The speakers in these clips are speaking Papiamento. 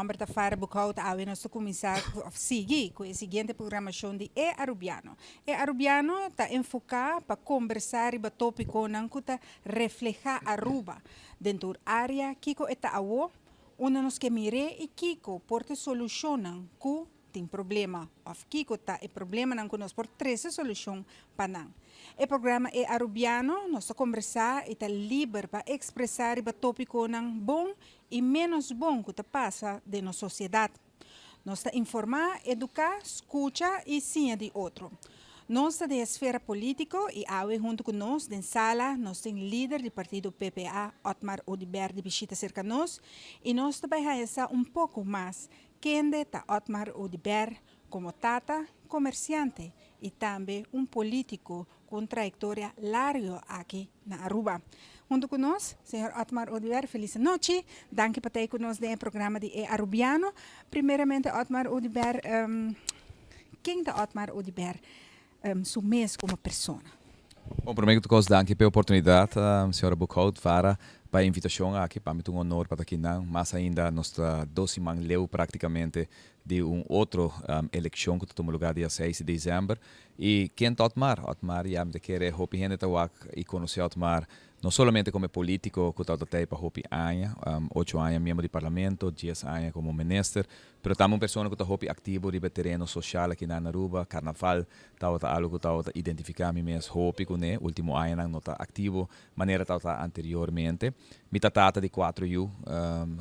nomber ta Farah Boekhout. Awe nos ta cuminsa of sigui cu e siguiente programacion di E Arubiano. E Arubiano ta enfoca pa combersa riba topiconan cu ta refleha Aruba den tur area, kico e ta awo, unda nos ke mire y kico por ta e solucionnan cu tin problema of kico ta e problemanan cu nos por trece solucion pa nan. E programa E Arubiano nos ta combersa y ta liber pa expresa riba topiconan bon y menos bon cu ta pasa den nos sociedad. Nos ta informa, educa, scucha y siña di otro. Nos ta den esfera politico y awe hunto cu nos den sala nos tin lider di partido PPA Otmar Oduber di bishita cerca nos y nos ta bay haya sa un poco mas Kende ta Otmar Oduber como tata, comerciante y tambe un politico cu un trayectoria largo aki na Aruba. Hunto cu nos, señor Otmar Oduber, feliz anochi. Danki pa ta cu nos den e programa di E Arubiano. Primeramente Otmar Oduber, ken ta Otmar Oduber su mes como persona? Bon, prome cu tur cos danki pa e oportunidad, señora Boekhout, Vara, pa e invitacion aki. Pa mi ta un honor pa ta akinan. Mas ainda nos ta dos siman leu practicamente di un otro eleccion cu ta tuma lugar dia seis di december. Y ken ta Otmar? Otmar ya mi ta kere hopi hende ta wak y conoce Otmar no solamente como e politico cu tabata tey pa hopi aña, ocho aña miembro di parlamento, dies aña como minister, pero tambe un persona cu ta hopi activo riba e tereno social aki na Aruba. Carnaval tabata algo cu tabata identifica mi mes hopi cune. Ultimo añanan no ta activo manera tabata anteriormente. Mi ta tata di cuatro yu,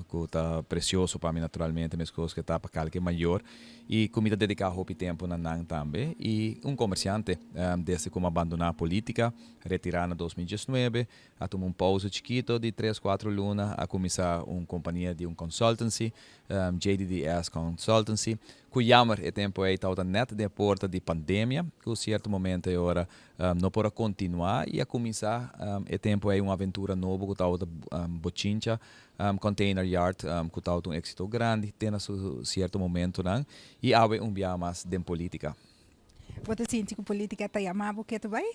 cu ta precioso pa mi naturalmente, mescos cu e ta pa calke mayor, y cu mi ta dedica hopi tempo na nan tambe. Y un comerciante, desde cu mi a bandona politica, retira na 2019, a tuma un pausa chikito di tres, cuatro luna, a cuminsa un compania di un consultancy, JDDS Consultancy, cu jammer e tempo ey tabata net den e porta di pandemia, cu cierto momento e ora no por a continua y a cuminsa e tempo ey un aventura nobo cu tabata Bochincha Container Yard, cu tabata un exito grandi te na su cierto momentonan y awe un bia mas den politica. Bo ta sinti cu politica ta yama bo ketu bay?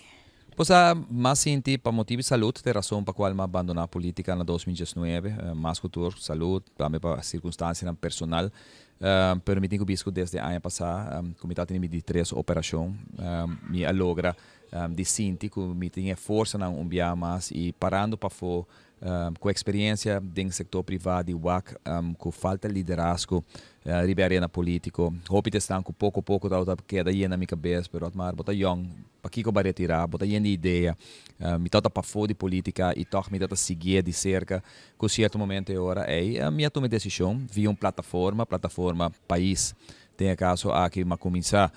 Pues a mas sinti pa motibu di salud ta e rason pa cual mi a bandona politica na 2019, mas cu tur salud, tambe pa circunstancianan personal, pero mi tin cu bisa cu desde aña pasa cu mi ta tene mi di tres operacion mi a logra di sinti cu mi tin e forsanan un bia mas y parando pafo Cu experiencia den sector priva di wak cu falta liderazgo riba e arena politico. Hopi ta esnan cu poco poco tabata keda yena mi cabes, pero Otmar bo ta yong, pakico bo a retira? Bo ta yen di idea. Mi tabata pafo di politica y toch mi tabata siguié di cerca. Cu cierto momento e ora ey mi a tuma e decision via un plataforma, plataforma pais. Den e kaso aki m'a kuminsá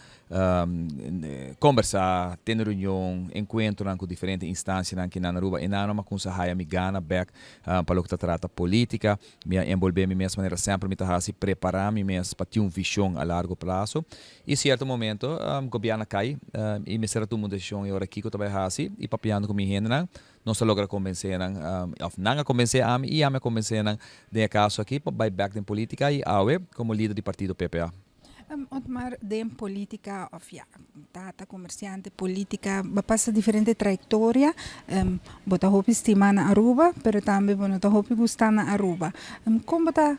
kombersá, tene reunion, enkuentronan ku diferente instansianan ki nan Aruba. E nan m'a kumsa haya mi gana bèk pa loke ta trata polítika. Mi a enbolbé mi mes manera semper mi ta hasi, prepará mi mes pa tin un vishon a largo plaso. I sierto momento gobièrnu a kai i mester a tuma un desishon e ora kiko ta bai hasi i papiando ku mi hendenan nos a logra konbensé nan òf nan a konbensé ami i ami a konbensé nan den e kaso aki pa bai bèk den polítika i awe komo lider di partido PPA. Otmar, den polítika òf ya, tata komersiante, polítika, bo a pasa diferente trayektoria, bo ta hopi stimá na Aruba, pero tambe bo no ta hopi gustá na Aruba. Kon bo ta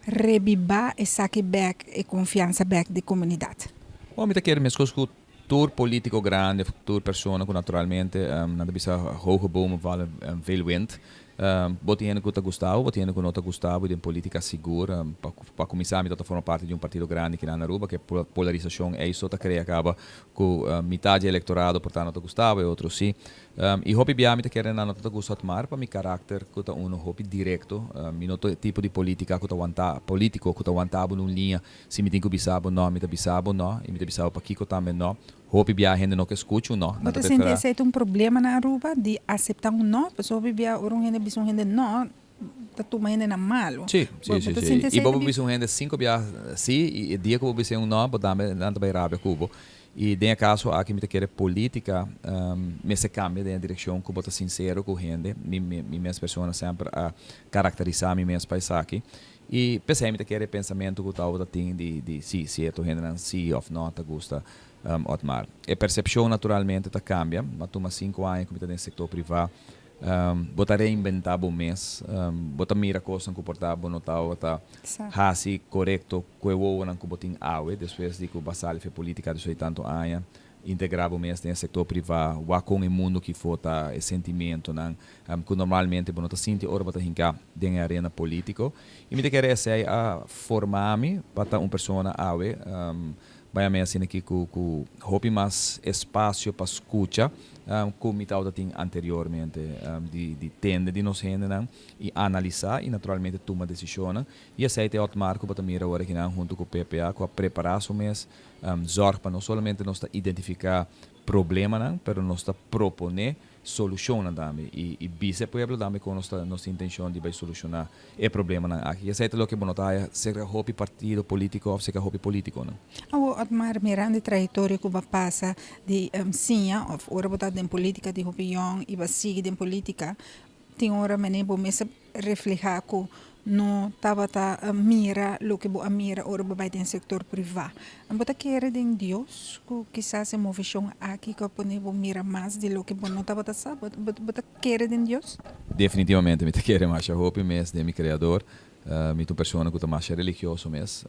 rebibá esaki bèk, e konfiansa bèk di komunidat? Bon, mi ta kere meskos ku tur politico grandi of tur persona cu naturalmente nan ta bisa hoge bomen vallen veel wind. Bo tin hende cu ta gusta bo, bo tin hende cu no ta gusta bo y den politica sigur pa cuminsa mi ta ta forma parti di un partido grandi kinan na Aruba cu e polarisacion ey so ta crea caba cu mitad di electorado por ta no ta gusta bo e otro si. Y hopi bia mi ta kere nan no ta gusta Otmar pa mi caracter cu ta uno hopi directo. Mi no ta e tipo di politica cu ta wanta politico cu ta wanta bo na un liña. Si mi tin cu bisa bo no, mi ta bisa bo no, y mi ta bisa bo pakico tambe no. Hopi bia hende no ke scucha un no, Bo nan ta ta sinti prefera. esey ta un problema na Aruba, di acepta un no? Pasobra hopi bia ora un hende bisa un hende no, ta tuma hende na malo. Si, Bo si, si, ta si. sinti Y esey bo ta por bi. bisa un hende cinco bia si, y e dia cu bo bisa un no, bo tambe nan ta bay rabia cu bo. Y den e caso aki mi ta kere politica mester cambia den e direccion cu bo ta sincero cu hende. Mi mi mes persona semper a caracterisa mi mes pa esaki. I p'esei mi ta kere e pensamentu ku tabata tin di di si sierto hendenan si òf nò ta gusta Otmar. E persepshon naturalmente ta kambia. Mi a tuma sinku aña ku mi ta den sektor privá. Bo ta reinventá bo mes, bo ta mira kosnan ku por ta bo no tabata hasi korekto ku e wowonan ku bo tin awe despues di ku bo a sali for e politika despues di tantu aña. Integrá bo mes den e sektor privá, wak kon e mundu kifó ta, e sentimentonan ku normalmente bo no ta sinti ora bo ta hinká den e arena polítiko. I mi ta kere esei a forma mi pa ta un persona awe, bai a mi asina aki ku ku hopi mas espasio pa skucha ku mi tabata tin anteriormente, di di tende di nos hendenan i analisá i naturalmente tuma desishonnan. I esei ta e Otmar ku bo ta mira ora kinan huntu ku PPA ku a prepará su mes. Zorg pa no solamente nos ta identifiká problemanan, pero nos ta proponé solushonnan tambe i i bisa e pueblo tambe kon nos ta nos intenshon di bai solushoná e problemanan aki. Esei ta loke bo no ta haya serka hopi partido polítiko òf serka hopi polítikonan. Awor Otmar, mirando e trayektoria ku bo a pasa di siña òf ora bo ta den polítika di hopi yòn i bo a sigui den polítika, Tin ora manera bo mester reflehá ku no tabata mira loke bo a mira ora bo bai den sektor privá. Bo ta kere den Dios ku kisas e moveshon aki ku a pone bo mira mas di loke bo no tabata sa? Bo ta kere den Dios? Definitivamente mi ta kere masha hopi mes den mi Kreador. Mi ta un persona ku ta masha religioso mes.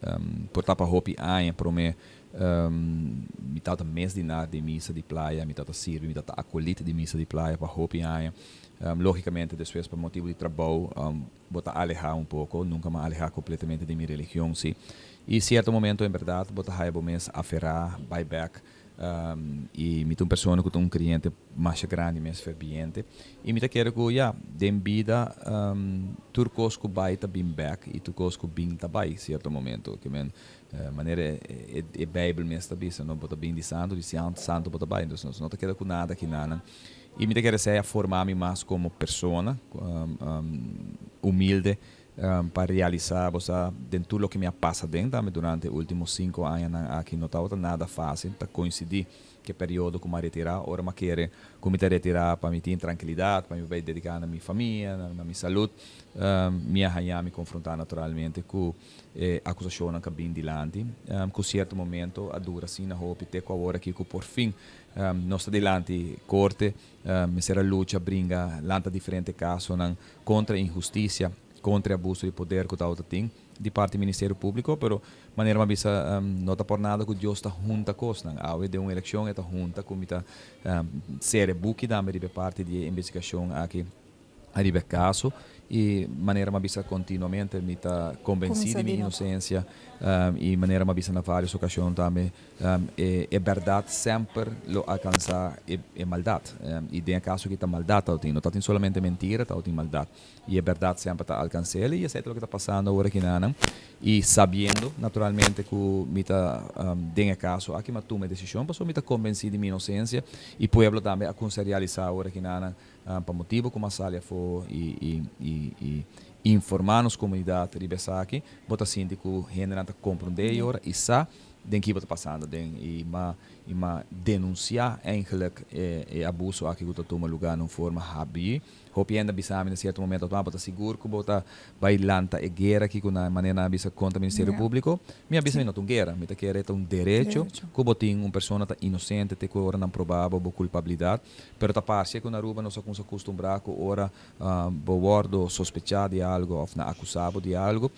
Por ta pa hopi aña promé mi tabata mes di na den misa di playa, mi tabata sirbi, mi tabata akolit di misa di playa pa hopi aña. Lógicamente despues pa motibu di trabou bo ta alehá un poko, nunka m'a alehá kompletamente di mi religion si. I sierto momento en bèrdat bo ta haya bo mes aferá bai bèk i mi ta un persona ku ta un kreyente masha grandi mes ferviente i mi ta kere ku ya den bida tur kos ku bai ta bin bèk i tur kos ku bin ta bai sierto momento. Ke men manera e beibel mes ta bisa no bo ta bin di santu di santu bo ta bai entonces nos no ta keda ku nada kinanan. I mi ta kere esei a forma mi mas komo persona, humilde, pa realisá bo sa den tur loke mi a pasa den tambe durante e último sinku añanan aki no tabata nada fásil. Ta koinsidí ku e periodo ku mi a retirá, ora mi a kere ku mi ta retirá pa mi tin trankilidat, pa mi bai dediká na mi famia, na mi salud, mi a haña mi konfrontá naturalmente ku e akusashonnan ku a bin dilanti, ku sierto momento a dura asina hopi te ku awor aki ku por fin Nos ta dilanti korte, mester a lucha, bringa, lanta diferente kasonan kontra inhustisia, kontra e abuso di poder ku tabata tin di parti Ministerio Públiko, pero manera mi a bisa no ta por nada ku Dios ta hunta kosnan. Awe den un elekshon e ta hunta ku mi ta sera e buki tambe riba e parti di e investigashon aki. Ariba e caso y manera mi a bisa continuamente mi ta convenci di mi inocencia y manera mi a bisa na varios ocasion tambe e berdad semper lo alcansa e maldad y den e caso aki ta maldad tabatin no tabatin solamente mentira tabatin maldad y e berdad semper ta alcansel y esey ta loke ta pasando awor aki nanan y sabiendo naturalmente cu mi ta den e caso aki mi a tuma e decision pasobra mi ta convenci di mi inocencia y pueblo tambe a cuminsa realisa awor aki nanan Pa motibu ku mas sali afó i informá nos komunidat riba esaki, bo ta sinti ku hendenan ta komprondé e ora i sa den ki bo ta pasando den i ma denunsiá eigenlik e abuso aki ku ta tuma lugá na un forma habí. Hopi hende a bisa mi na sierto momento, Otmar, bo ta sigur ku bo ta bai lanta e guera aki ku nan manera nan a bisa kontra Ministerio Públiko? Mi a bisa mi no ta un guera, mi ta kere ta un derecho ku bo tin, un persona ta inosente te ku e ora nan probá bo bo kulpabilidat. Pero ta parse ku na Aruba nos a kumsa kustumbrá ku ora bo wòrdu sospechá di algu òf nan akusá bo di algu,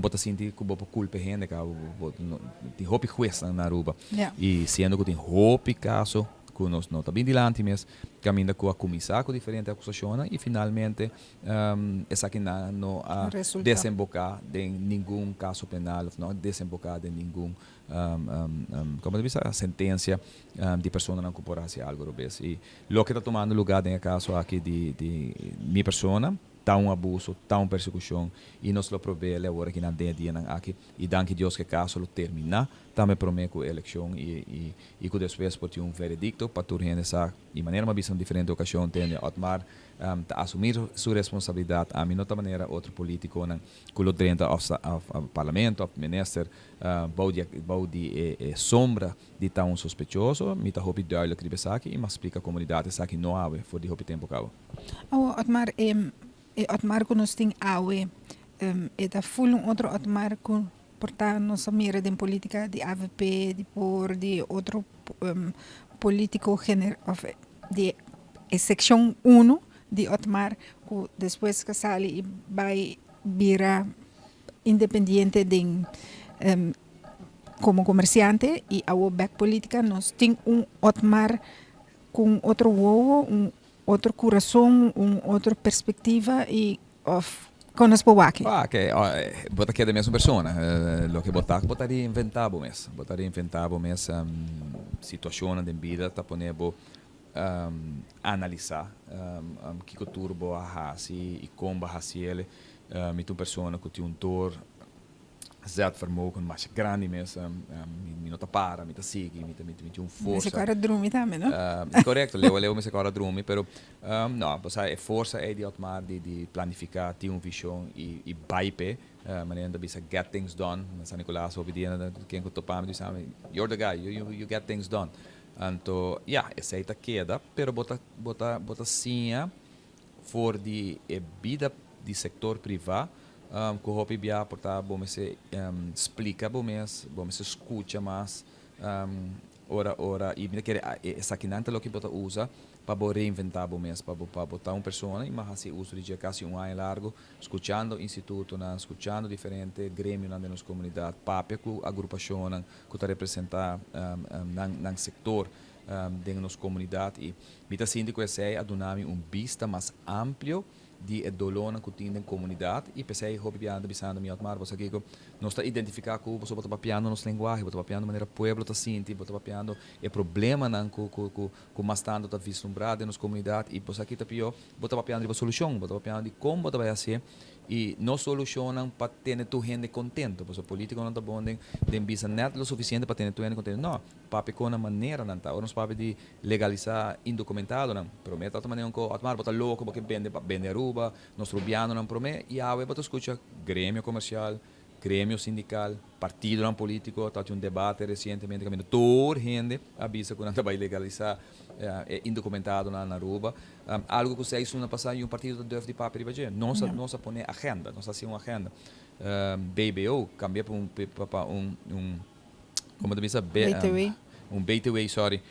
bo ta sinti ku bo por kulpa e hende kaba. Bo tin hopi huesnan na Aruba. I siendo ku tin hopi kaso ku nos no ta bin dilanti mes, kaminda ku a kuminsá ku diferente akusashonnan i finalmente esakinan no a desemboká den ningun kaso penal òf no a desemboká den ningun Como ta bisa, sentencia di personanan cu por haci algo robes. Y loke ta tumando lugar den e caso aki di di mi persona ta un abuso, ta un persecucion y nos lo probe'le awor aki nan den e dianan aki. Y danki Dios cu e caso lo termina tambe prome cu e eleccion y y y cu despues por tin un veredicto pa tur hende sa. Y manera mi a bisa na diferente ocasion tende Otmar ta asumi su responsabilidad. Ami no ta manera otro politiconan cu lo drenta of parlamento of minister Bou di bou di e sombra di ta un sospechoso, mi ta hopi duidelijk riba esaki i mas splika komunidat esaki no awe for di hopi tempu kaba. Awo Otmar, e e Otmar ku nos tin awe e ta ful un otro Otmar ku por ta nos a mira den politika di avp, di por, di otro politiko gener of di e sekshon uno. di Otmar cu despues cu sali y bay bira independiente den como comerciante y awo bek politica nos tin un Otmar cu un otro wowo, un otro curason, un otro perspectiva y of con nos por wak? Ah, ke bo ta keda mesun persona. Loke bo ta, bo ta reinventa bo mes. Bo ta reinventa bo mes. Situacionnan den bida ta pone bo analisa kico tur bo a haci y con bo a haciele. Mi ta un persona cu tin un door zetvermogen masha grandi mes. Mi no ta para, mi ta sigui, mi tin un forsa. Mester kòrda drumi tambe, no? Korekto, leu a leu mester kòrda drumi, pero no, bo sa e forsa ei di Otmar di planifiká, tin un vishon i bai p'e, manera nan ta bisa get things done. Na San Nicolas hopi dia ken ku topa mi ta bisa mi, you're the guy, you get things done. Anto, ya, esei ta keda, pero bo ta bo ta bo ta siña for di e bida di sektor privá ku hopi bia por ta bo mester splika bo mes, bo mester skucha mas ora ora i mi ta kere esakinan ta loke bo ta usa pa bo reinventá bo mes, pa bo pa bo ta un persona i mi a hasi uso di dje kasi un aña largu skuchando institutonan, skuchando diferente gremionan den nos komunidat, papia ku agrupashonnan ku ta representá nan nan sektor den nos komunidat i mi ta sinti ku esei a duna mi un bista mas amplio di e dolónan ku tin den komunidat i p'esei hopi biaha ta bisando mi, Otmar, bo sa kiko? Nos ta identifiká ku bo, bo ta papiando nos lenguahe, bo ta papiando manera pueblo ta sinti, bo ta papiando e problemanan ku ku ku ku mas tantu ta vislumbrá den nos komunidat i bo sa ki ta pió? Bo ta papiando riba solushon, bo ta papiando di kon bo ta bai hasié I no solushonnan pa tene tur hende kontento, pasobra politikonan ta bon den den bisa nèt lo sufisiente pa tene tur hende kontento. No, papia kon nan maneranan ta. Ora nos papia di legalisá indokumentadonan, promé ta otro manera un ko, Otmar bo ta loko, bo ke bende pa bende Aruba, nos rubianonan promé, i awe bo ta skucha gremio komersial, Gremio sindical, partidonan politico, tabatin un debate recientemente caminda tur hende a bisa cu nan ta bay legalisa e indocumentadonan na Aruba. Algo cu seis luna pasa y un partido ta durf di papia riba dje. Nos a nos a pone agenda, nos a haci un agenda. BBO cambia pa un pa un un como ta bisa? BTW. Un BTW, sorry.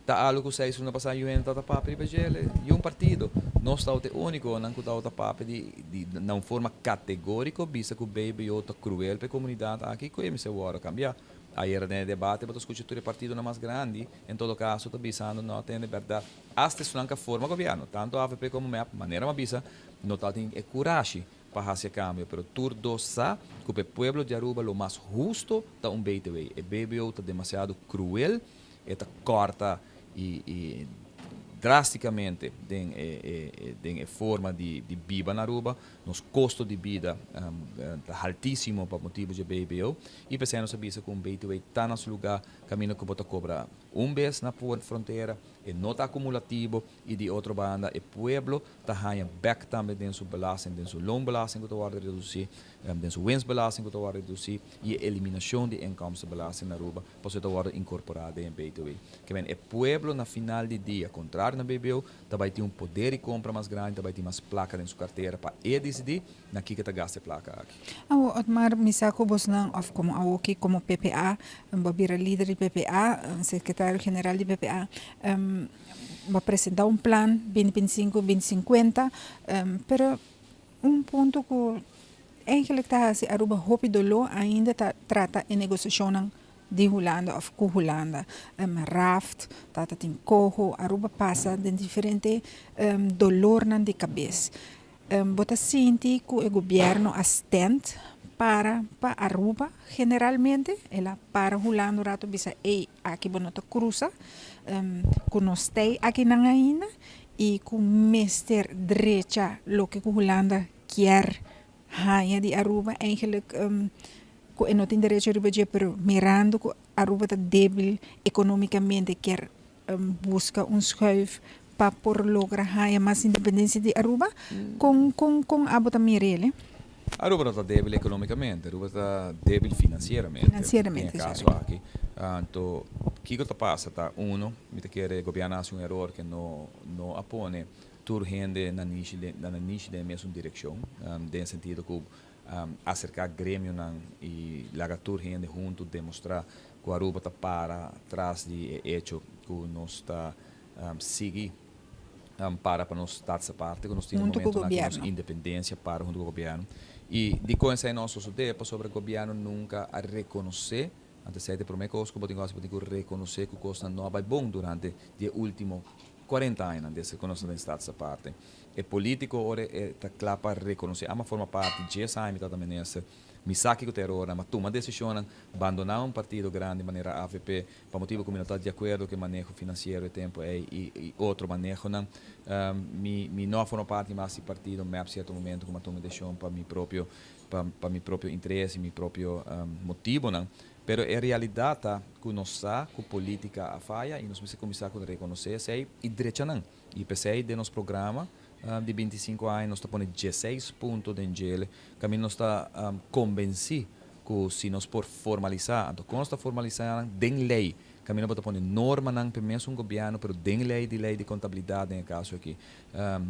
Ta algo cu seis luna pasa UN tabata papia riba djele y un partido. Nos tabata e uniconan cu tabata papia di di na un forma categorico bisa cu BBO ta cruel pa e comunidad aki cu e mester worde cambia. Ayera den e debate bo ta scucha tur e partidonan mas grandi en todo caso ta bisando no tende berdad hasta esunnan cu a forma gobierno tanto avp como mep manera mi a bisa no tabatin e curashi pa haci e cambio, pero tur dos sa cu p'e pueblo di Aruba lo mas husto ta un BTW. E BBO ta demasiado cruel, e ta corta y y drasticamente den e e den e forma di di biba na Aruba. Nos costo di bida ta haltisimo pa motibo dje BBO y p'esei nos a bisa cu un BTW ta na su lugar caminda cu bo ta cobra un bes na frontera, e no ta acumulativo y di otro banda e pueblo ta haña bek tambe den su belasting, den su loonbelasting ku ta wòrdu redusí, den su winstbelasting ku ta wòrdu redusí i e eliminashon di inkomstenbelasting na Aruba pasobra ta wòrdu inkorporá den e BTW. Ke men e pueblo na final di dia, kontrario na BBO, ta bai tin un poder di kompra mas grandi, ta bai tin mas plaka den su kartera pa e disidí na kiko ta gasta e plaka aki. Awor Otmar, mi sa ku bosnan òf komo awoki komo PPA, bo a bira lider di PPA, sekretario general di PPA, Bo a presenta un plan binti binti sinku, binti sinkuenta, pero un punto ku eigenlijk ta hasi Aruba hopi doló ainda ta trata e negosiashonnan di Hulanda òf ku Hulanda. Raft, tabata tin koho, Aruba pasa den diferente dolornan di kabes. Bo ta sinti ku e gobièrnu a stènt para pa Aruba generalmente? El a para Hulanda un ratu bisa ey aki bo no ta krusa, ku nos t'ey akinan ainda i ku mester drecha loke ku Hulanda kier haña di Aruba eigenlijk ku e no tin derecho riba dje pero mirando ku Aruba ta debil ekonomikamente kier busca un schuif pa por logra haya mas independencia di Aruba? Con con con abo ta mira el? Aruba no ta debil economicamente, Aruba ta debil financieramente. Financieramente, Den e caso aki. Anto, kico ta pasa ta, uno, mi ta kere gobierno a haci un eror ke no no a pone tur hende na nishi na nishi den e mesun direccion, den e sentido cu acerca gremionan y laga tur hende hunto demostra cu Aruba ta para tras di e hecho cu nos ta sigui Para pa nos Staats Aparte, ku nos tin Huntu ku momentonan ku nos gobièrnu. Independensia para huntu ku gobièrnu. I dikon esei no a sosodé? Pasobra gobièrnu nunka a rekonosé, anto esei ta e promé kos ku bo tin ku hasi, bo tin ku rekonosé ku kosnan no a bai bon durante di e último 40 añanan desde ku nos ta den Staats Aparte. E polítiko ora e ta kla pa rekonosé, amo a forma parti 10 aña mi tabata minister, mi sa kiko ta erornan, mi a tuma desishonnan, bandoná un partido grandi manera avp, Pa motibu ku mi no ta di akuerdo ku e maneho finansiero e tempu ei i otro manehonan, mi mi no a forma parti mas di partido mep sierto momento ku mi a tuma e desishon pa mi propio pa pa mi propio interes i mi propio motibunan. Pero e realidat ta ku nos sa ku politika a faya i nos mester kuminsá ku rekonosé esei i drecha nan. I p'esei den nos programa di 25 aña nos ta pone 16 punto den djele kaminda nos ta kombensí ku si nos por formalisá, anto kon nos ta formalisá nan? Den lei. Kaminda bo ta pone normanan p'e mesun gobièrnu, pero den lei di lei di kontabilidat den e kaso aki.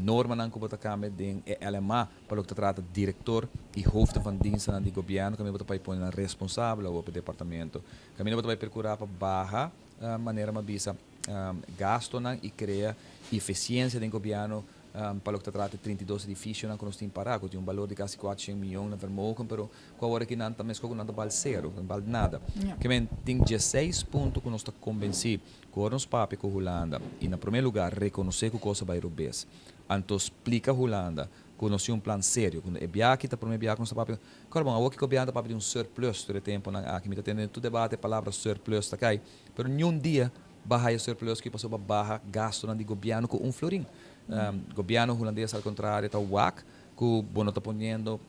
Normanan ku bo ta kambia den e LMA pa loke ta trata direktor i hoofden van dienstennan di gobièrnu, kaminda bo ta bai pone nan responsabel awor p'e departamento. Kaminda bo ta bai perkurá pa baha, manera mi a bisa, gastonan i krea efisiensia den gobièrnu pa loke ta trata e 32 edifisionan ku nos tin pará, ku tin un balor di kasi 400 mion na vermogen, pero ku awor aki nan ta meskos ku nan ta bal sero, nan bal nada. Ke men tin 16 punto ku nos ta kombensí ku ora nos papia ku Hulanda i na promé lugá rekonosé ku kos a bai robes, anto splika Hulanda ku nos tin un plan serio, ku e biaha aki ta promé biaha ku nos ta papia. Kòrda bon, awor ki gobièrnu ta papia di un surplus tur e tempunan aki, mi ta tende den tur debate e palabra surplus ta kai. Pero niun dia ba haya surplus ki pasobra baha gastonan di gobièrnu ku un florin. Gobièrnu hulandes al kontrario ta wak ku bo no ta poniendo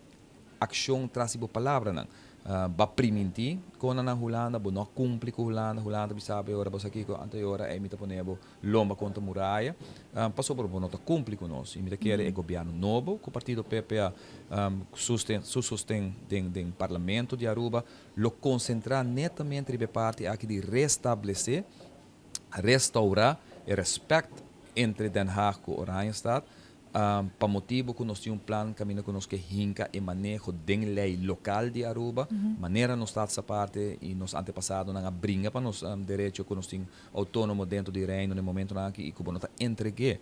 akshon tras di bo palabranan. Ba primintí kona na Hulanda, bo no a kumpli ku Hulanda, Hulanda ta bisa bo e ora bo sa kiko, anto e ora ei mi ta pone bo lomba kontra muraya, pasobra bo no ta kumpli ku nos. I mi ta kere e gobièrnu nobo ku partido PPA su sosten den parlamento di Aruba lo konsentrá netamente riba e parti aki di restablesé, restaurá e rèspèt entre Den Haag ku Oranjestad, pa motibu ku nos tin un plan kaminda ku nos ke hinka e maneho den lei lokal di Aruba, manera nos Staats Aparte i nos antepasadonan a bringa pa nos derecho ku nos tin outónomo dentro di Reino na e momentonan aki i ku bo no ta entreg'é.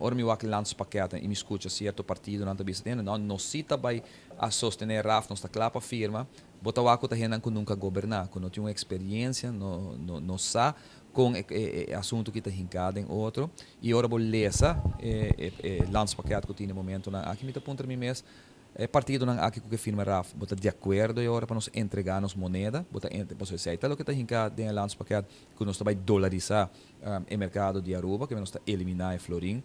Ora mi wak landspakketten i mi skucha sierto partidonan ta bisa, Tende, no, nos si ta bai a sostené RAF, nos ta kla pa firma. Bo ta wak ku ta hendenan ku nunka goberná, ku no tin un eksperiencia, no no no sa kon e e e asuntu ki ta hinká den otro. I ora bo lesa e e e landspakket ku tin e momentonan aki, mi ta puntra mi mes, e partidonan aki ku ke firma RAF, bo ta di akuerdo e ora pa nos entregá nos moneda? Bo ta ente pasobra esei ta loke ta hinká den e landspakket, ku nos ta bai dolarisá e merkado di Aruba, ke nos ta eliminá e florin.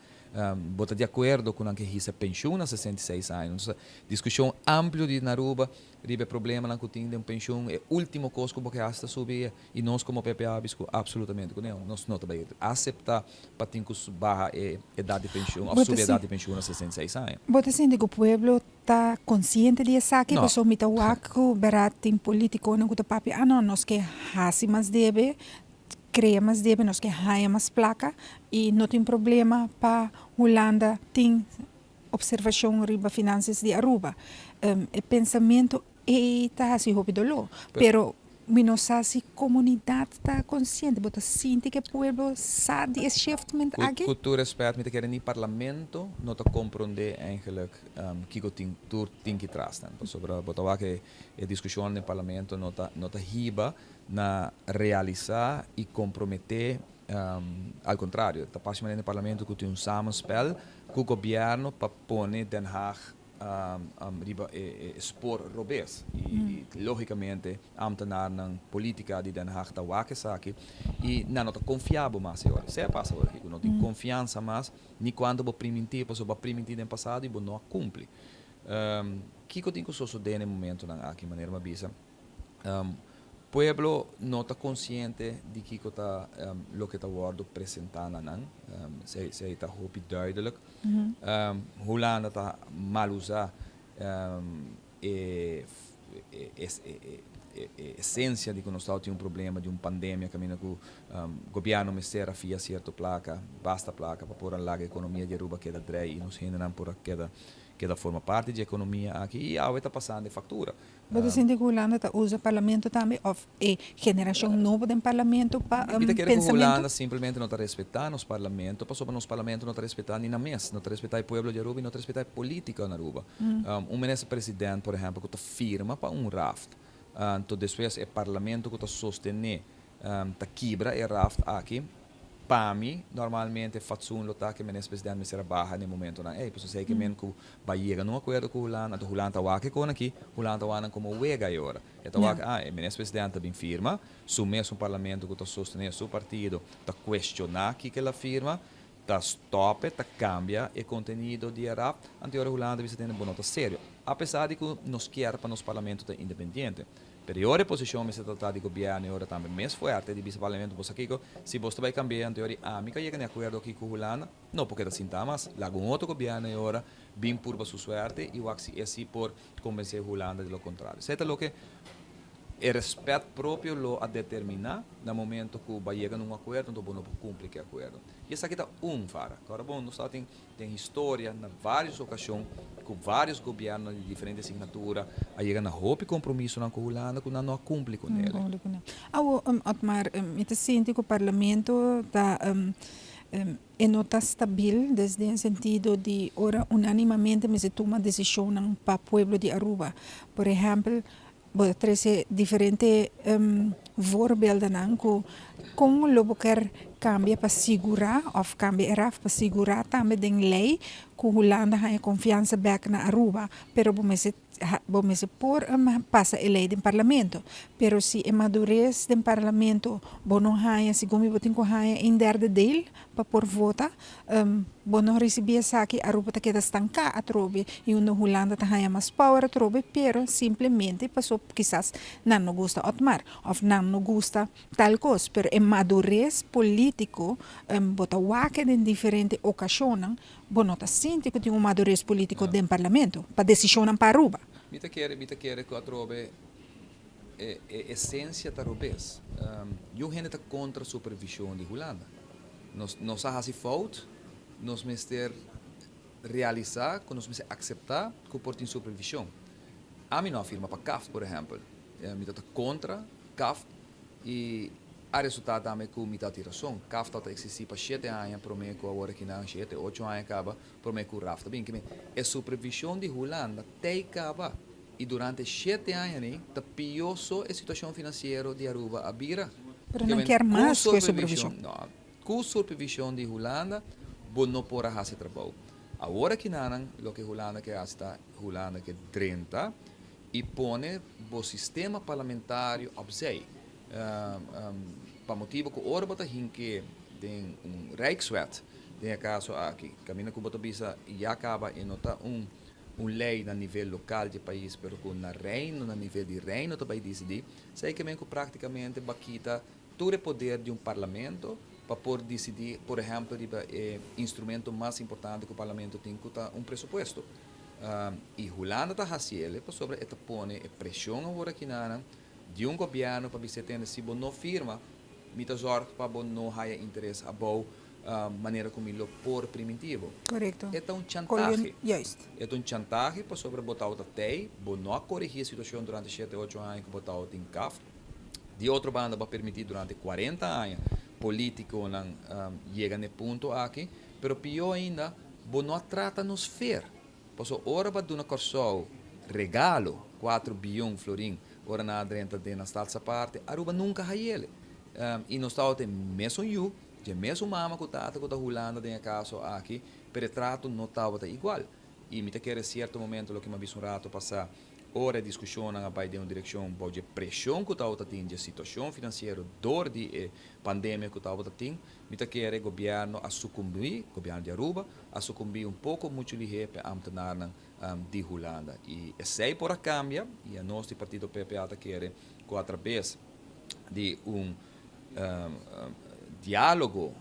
Bo ta di akuerdo ku nan ke hisa penshun na 66 aña? Nos ta diskushon amplio di na Aruba riba e problemanan ku tin den penshun. E ultimo kos ku bo ke hasi ta subi i nos komo PPA bisa ku absolutamente ku neo. Nos no ta bai asepta pa tin ku baha e edat di penshun òf subi e edat di penshun na 66 aña. Bo ta sinti ku pueblo ta konsiente di esaki? No. Pasobra mi ta wak ku bèrdat tin politikonan ku ta papia, ah no, nos ke hasi mas debe, Crea mas debe nos ke haña mas placa y no tin problema pa Hulanda tin observacion riba finanzas di Aruba. E pensamento ey ta haci hopi dolor, pero mi no sa si comunidad ta consciente. Bo ta sinti cu e pueblo sa di e shiftment aki? Cu tur respet mi ta kere ni parlamento no ta compronde eigenlijk kico tin tur tin ki tras nan, pasobra bo ta wak e discusionnan den parlamento no ta no ta hiba na realisá i komprometé, al kontrario, ta parse manera den parlamento ku tin un samenspel ku gobièrnu pa pone Den Haag riba e spoor robes. I lógikamente ámtenarnan polítika di Den Haag ta wak esaki i nan no ta konfia bo mas e ora. Esei a pasa awor aki, ku no tin konfiansa mas ni kuantu bo primintí, pasobra bo a primintí den pasado i bo no a kumpli. Kiko tin ku sosodé na e momentunan aki, manera mi a bisa? Pueblo no ta konsiente di kiko ta loke ta wòrdu presentá na nan. Esei ta hopi duidelik. Hulanda ta mal usá e esensia di ku nos tabatin un problema di un pandemia kaminda ku gobièrnu mester a fia sierto plaka, basta plaka pa por a laga ekonomia di Aruba keda drei i nos hendenan por a keda. keda forma parti di ekonomia aki i awe ta pasando e faktura. Bo ta sinti ku Hulanda ta usa parlamento tambe òf e generashon nobo den parlamento pa Mi ta kere ku pensamentu? Hulanda simplemente no ta respetá nos parlamento pasobra nos parlamento no ta respetá ni nan mes, no ta respetá e pueblo di Aruba i no ta respetá e polítika na Aruba. Un minister president por ehèmpel ku ta firma pa un raft, anto despues e parlamento ku ta sostené ta kibra e raft aki, pa mi normalmente fatsoen lo ta ku e minister president mester a baha na e momentonan ei, pasobra esei ke men ku bai yega na un akuerdo ku Hulanda, anto Hulanda ta wak e kon aki, Hulanda ta wak nan komo wega e ora. E ta wak, ah, e minister president ta bin firma, su mesun parlamento ku ta sostené su partido ta kuestioná kiko el a firma, ta stòp e, ta kambia e kontenido di e raft, anto e ora Hulanda ta bisa tende bo no ta serio, apesar di ku nos kier pa nos parlamento ta independiente. Pero e ora e posishon mester trata di gobièrnu e ora tambe mes fuerte di bisa parlamento bo sa kiko, si bos ta bai kambia anto e ora ami ka yega na e akuerdo aki ku Hulanda, no por keda sintá mas, laga un otro gobièrnu e ora bin purba su suerte i wak si e si por kombensé Hulanda di lo kontrario. Esei ta loke e rèspèt propio lo a determiná na momento ku bo a yega na un akuerdo anto bo no por kumpli ku e akuerdo. I esaki ta un fara. Kòrda bon, nos tabatin Den historia na varios ocasion cu varios gobiernonan di diferente signatura a yega na hopi compromisonan cu Hulanda cu nan no a cumpli cu nele. Awo, Otmar, mi ta sinti cu Parlamento ta e no ta stabil desde en sentido di ora unanimamente mester tuma decisionnan pa pueblo di Aruba. Por ehempel, Bo ta trese diferente voorbeeldennan ku kon lo bo ker kambia pa sigurá òf kambia e raf pa sigurá tambe den lei ku Hulanda haña konfiansa bèk na Aruba. Pero bo mester bo mester por pasa e lei den parlamento. Pero si e madures den parlamento bo no haña segun mi bo tin ku haña een derde deel pa por vota. Bo no ricibi esaki, Aruba ta keda stanca atrobe y unda Hulanda ta haya mas power atrobe, pero simplemente paso kisas nan no gusta Otmar of nan no gusta tal cos, pero e madurez politico bo ta wak den diferente ocasionnan, bo no ta sinti cu tin un madurez politico den parlamento pa decisionnan pa Aruba. Mi ta kere, mi ta kere cu atrobe e esencia ta robes. Yu hende ta contra supervision di Hulanda. Nos nos a hasi fout, nos mester realisa ku nos mester aksepta ku por tin supervishon. Ami no a firma pa CAft por ehèmpel. Mi ta ta kontra CAft i a resultá tambe ku mi ta tin rason. CAft tabata eksistí pa shete aña promé ku awor akinan, shete, ocho aña kaba promé ku RAft a bin. Kimen e supervishon di Hulanda tei kaba i durante shete aña ni ta pió so e situashon finansiero di Aruba a bira. Pero nan kier mas ku e supervishon. No, ku supervishon di Hulanda bo no por a hasi trabou. Awor akinanan loke Hulanda ke hasi ta Hulanda ke drenta i pone bo sistema parlamentario opzij. Pa motibu ku ora bo ta hink'é den un Rijkswet, den e kaso aki, kaminda ku bo ta bisa ya kaba e no ta un un lei na nivel lokal di e pais pero ku na Reino, na nivel di Reino ta bai disidí. Esei ke men ku práktikamente bo a kita tur e poder di un parlamento pa por disidí, por ehèmpel, riba e instrumento mas importante ku parlamento tin ku ta un presupuesto. I Hulanda ta hasi el pasobra e ta pone e preshon awor akinanan di un gobièrnu pa bisa e tende si bo no firma mi ta zòrg pa bo no haya interes abou manera ku mi lo por primintí bo. Korekto. E ta un chantahe. Juist. E ta un chantahe pasobra bo tabata tei, bo no a korigí e situashon durante shete, ocho aña ku bo tabatin kaf. Di otro banda bo a permití durante kuarenta aña polítikonan yega na e punto aki, pero pió ainda bo no a trata nos fair. Pasobra ora bo a duna Kòrsou regalo, kuatro biyon florin, ora nan a drenta den nan Stadsaparte, Aruba nunka hayele. I nos tabata e mesun yu, dje mesun mama ku tata ku ta Hulanda den e kaso aki, pero e trato no tabata igual. I mi ta kere sierto momento loke mi a bisa un rato pasá, ora e diskushonnan a bai den un direkshon bou dje preshon ku tabata tin, dje situashon finansiero dor di e pandemia ku tabata tin, mi ta kere gobièrnu a sukumbí, gobièrnu di Aruba, a sukumbí un poko muchu lihé pa e ámtenarnan di Hulanda. I esei por a kambia i anos di partido PPA ta kere ku atrabes di un diálogo,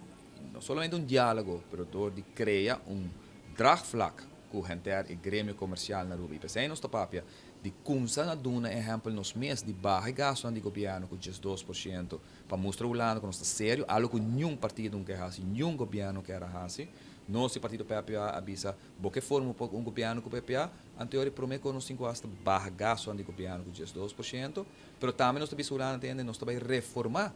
no solamente un diálogo, pero dor di krea un draagvlak ku henter e gremio komersial na Aruba. I p'esei nos ta papia di kumsa na duna ehèmpel nos mes di baha e gastunan di gobièrnu ku 12% pa mustra Hulanda ku nos ta serio, algu ku niun partido no ke hasi, niun gobièrnu kier a hasi. Nos di partido PPA a bisa, bo ke forma un gobièrnu ku PPA, anto e promé ku nos tin ku hasta baha gastunan di gobièrnu ku 12%, pero tambe nos ta bisa Hulanda tende nos ta bai reformá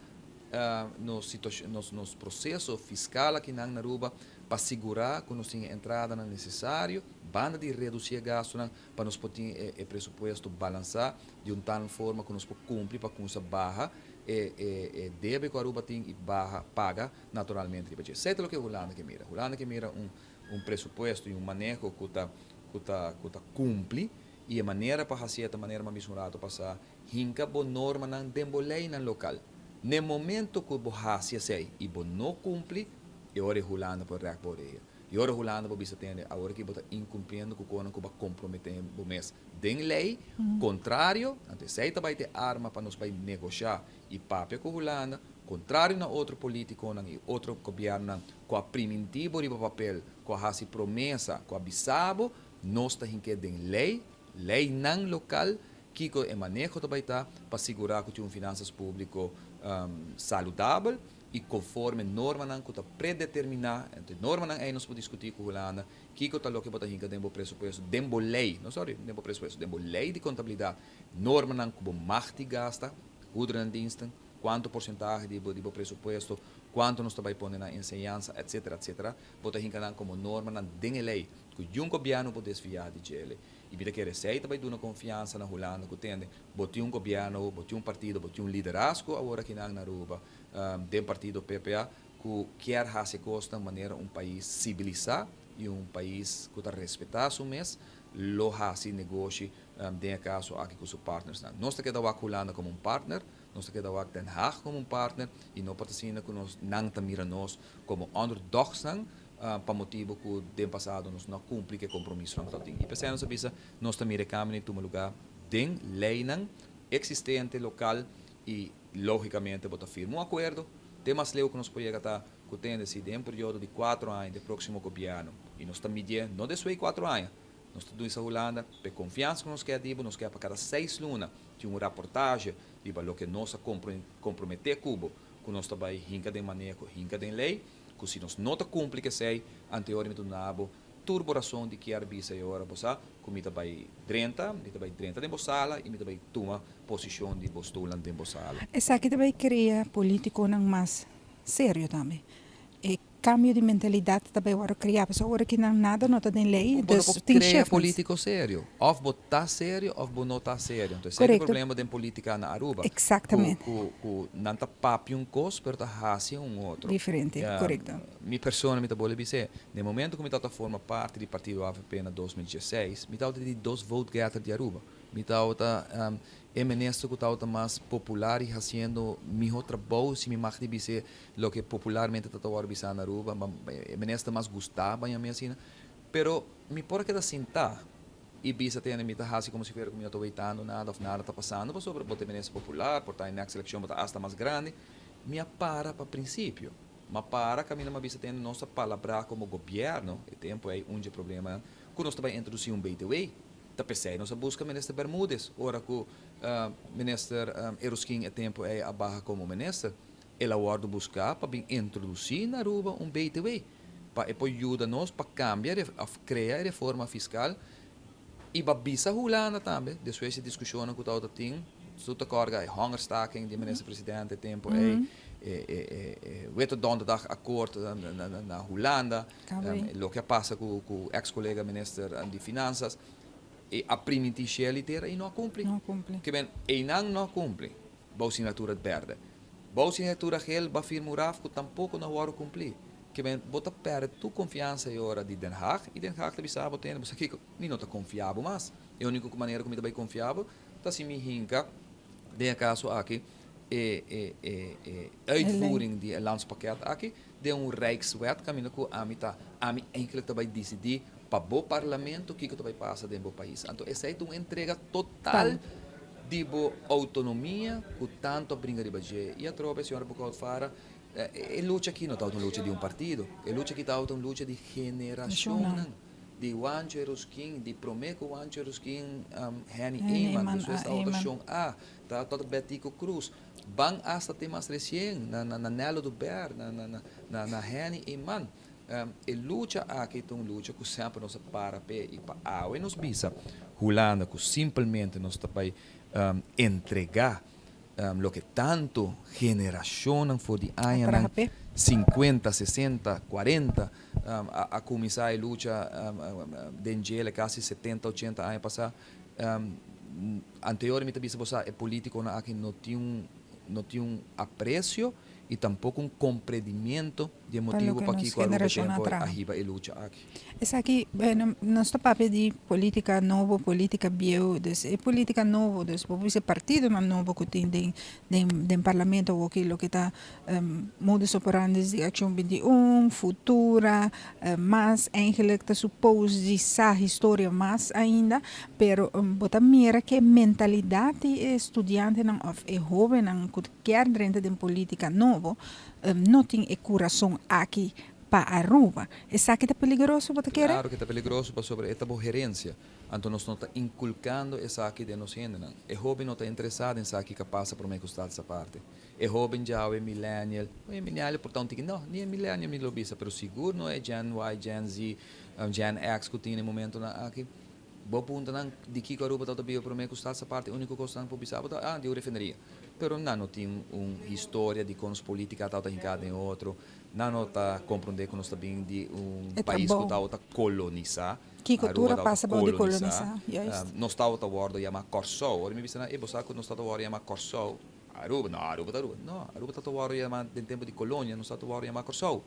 nos situashon, nos proseso fiskal akinan na Aruba pa sigurá ku nos tin e entradanan nesesario, banda di redusí e gastunan pa nos por tin e presupuesto balansá di un tal forma ku nos por kumpli pa kumsa baha e debe ku Aruba tin i baha paga naturalmente riba dje. Esei ta loke Hulanda ke mira. Hulanda ke mira un presupuesto i un maneho ku ta ku ta ku ta kumpli i e manera pa hasié ta manera mi a bisa un rato pasá, hinka bo normanan den bo leinan lokal. N'e momento ku bo hasi esei i bo no kumpli, e ora e Hulanda por rèk bo oreha. I ora Hulanda bo bisa tende, awor aki bo ta inkumpliendo ku konan ku bo a komprometé bo mes den lei, kontrario, anto esei ta bai ta e arma pa nos bai negoshá i papia ku Hulanda, kontrario na otro politikonan i otro gobièrnunan ku a primintí bo riba papel, ku a hasi promesa, ku a bisa bo, nos ta hink'é den lei, leinan lokal, kiko e maneho ta bai ta pa sigurá ku tin un finansas públiko saludabel. I konforme normanan ku ta predeterminá, anto e normanan ei nos por diskutí ku Hulanda, kiko ta loke bo ta hinka den bo presupuesto, den bo lei, no sòri, den bo presupuesto, den bo lei di kontabilidat, normanan ku bo mag di gasta, goederendiensten, kuantu porsentahe di bo di bo presupuesto, kuantu nos ta bai pone na enseñansa, etsetera, etsetera, bo ta hinka nan komo normanan den e lei, ku yun gobièrnu por desviá di djele. I mi ta kere esei ta bai duna konfiansa na Hulanda ku tende, bo tin un gobièrnu, bo tin un partido, bo tin un liderazgo awor akinan na Aruba, den partido PPA ku kier hasi kosnan manera un pais sibilisá i un pais ku ta respetá su mes lo hasi negoshi den e kaso aki ku su partnersnan. Nos ta keda wak Hulanda komo un partner, nos ta keda wak Den Haag komo un partner i no por ta asina ku nos nan ta mira nos komo underdogsnan pa motibu ku den pasado nos no a kumpli ku e kompromisonan ku tabatin. I p'esei nos a bisa nos ta mira e kambio di tuma lugá den leinan eksistente lokal i Lógicamente bo ta firma un acuerdo, te mas leu cu nos por yega ta cu tende si den un periodo di cuatro aña di e proximo gobierno, y nos ta midié no despues di cuatro aña, nos ta duisa Hulanda p'e confiansa cu nos kier di bo, nos kier pa cada seis luna tin un raportahe riba loke nos a compromete cu bo cu nos ta bay hinca den maneho, hinca den ley, cu si nos no ta cumpli cu esey, anteor mi ta duna bo Tur bo rason di kier bisa e ora bo sa ku mi ta bai drenta, mi ta bai drenta den bo sala i mi ta bai tuma posishon di bo stulnan den bo sala. Esaki ta bai krea politikonan mas serio tambe. E kambio di mentalidat ta bai wòrdu kreá pasobra ora ki nan nada no ta den lei, Bo no dus por tin krea shefmans. politiko serio. Òf bo ta serio òf bo no ta serio. Entonces esei ta e Korekto. problema den politika na Aruba. Ku Eksaktamente. ku ku nan ta papia un kos pero ta hasi un otro. Diferente, korekto. Mi persona mi ta bolbe bis'é, den momento ku mi tabata forma parti di partido avp na 2016, mi tabata di dos vote getter di Aruba. Mi tabata e minister ku tabata mas popular i hasiendo miho trabou, si mi mag di bis'é loke popularmente ta ta wòrdu bisá na Aruba, e minister mas gustá baña mi asina. Pero mi por a keda sintá i bisa tene mi ta hasi komo si fuera ku mi no ta weitando nada òf nada ta pasando pasobra bo ta e minister popular, por ta e next elekshon bo ta asta mas grandi. Mi a para pa prinsipio. Ma para kaminda m'a bisa tende nos ta palabrá komo gobièrnu, e tempu ei un dje problemanan, ku nos ta bai introdusí un BTW. Ta p'esei nos a buska Minister Bermudez ora ku Minister Eroskin e tempu ei a baha komo minister. El a wòrdu buská pa bin introdusí na Aruba un BTW pa e por yuda nos pa kambia òf krea e reforma fiskal I ba bisa Hulanda tambe, despues di diskushonnan ku tabata tin, su ta kòrda e hongerstaking di minister presidente e tempu ei, e e e Witte Donderdag akkoord na Hulanda, loke a pasa ku ku eks kolega minister di finansas, e a primintí shell i tera i no a kumpli. Ke men einan no a kumpli bou signatura bèrdè. Bou signatura gel ba firma un raf ku tampoko no a wòrdu kumplí. Ke men bo ta pèrdè tur konfiansa e ora di Den Haag i Den Haag ta bisa bo tende bo sa kiko. Mi no ta konfia bo mas. E úniko manera ku mi ta bai konfia bo ta si mi hinka, den e kaso aki, e e e e uitvoering di e landspakket aki den un rijkswet kaminda ku ami ta ami eindelijk ta bai disidí pa bo parlamento kiko ta bai pasa den bo pais. Anto esei ta un entrega total di bo outonomia ku tantu a bringa riba dje. I atrobe, señora Boekhout-Farah, e lucha aki no tabata un lucha di un partido, e lucha aki tabata un lucha di generashonnan. Di Juancho Eroskin, di prome ku Juancho Eroskin, Henny Eman, despues ta otro Shon A, ta otro Betico Croes, ban hasta te mas resien, na na Nello Dubert, na na na Henny Eman. E lucha aki ta un lucha ku semper nos a para p'e i pa awe nos bisa Hulanda ku simpelmente nos ta bai entregá loke tantu generashonnan for di añanan sinkuenta, sesenta, kuarenta a kuminsá e lucha den djele kasi setenta, ochenta aña pasá. Anteor mi ta bisa bo sa e politikonan aki no tin un no tin un apresio i tampoko un komprendimiento di e motibu pakiko Aruba tempo a hiba e lucha aki. Esaki, bueno, nos ta papia di politica nobo, politica bieu, dus e politica nobo, dus bo bisa e partidonan nobo cu tin den den den parlamento awoki loke ta modus operandi di Accion 21, Futura, mas eigenlijk ta suppose di sa historia mas ainda, pero bo ta mira ke mentalidad di e studiantenan of e hobennan cu kier drenta den politica nobo no tin e curason aki pa Aruba. Esaki ta peligroso bo ta kere? Claro ke ta peligroso pasobra e ta bo herencia. Anto nos no ta inculcando esaki den nos hendenan. E hoben no ta interesa den sa kico a pasa prome cu Status Aparte. E hoben djawe millennial, e millennial por ta un tiki, no, ni e millennial mi lo bisa, pero sigur no e Gen Y, Gen Z, Gen X cu tin e momentonan aki. Bo punta nan di kiko Aruba tabata biba prome ku Staats Aparte, uniko kos nan por bisa bo ta, ah, di un refineria. Pero nan no tin un historia di kon nos politica tabata hinká den otro, nan no ta komprondé ku nos ta bin di un pais ku tabata kolonisá. Kiko tur a pasa bou di kolonisá, juist. Nos tabata wòrdu yamá Kòrsou. Ora mi bisa nan, e bo sa ku nos tabata wòrdu yamá Kòrsou? Aruba, no, Aruba ta Aruba. No, Aruba tabata wòrdu yamá den tempu di kolonia, nos tabata wòrdu yamá Kòrsou.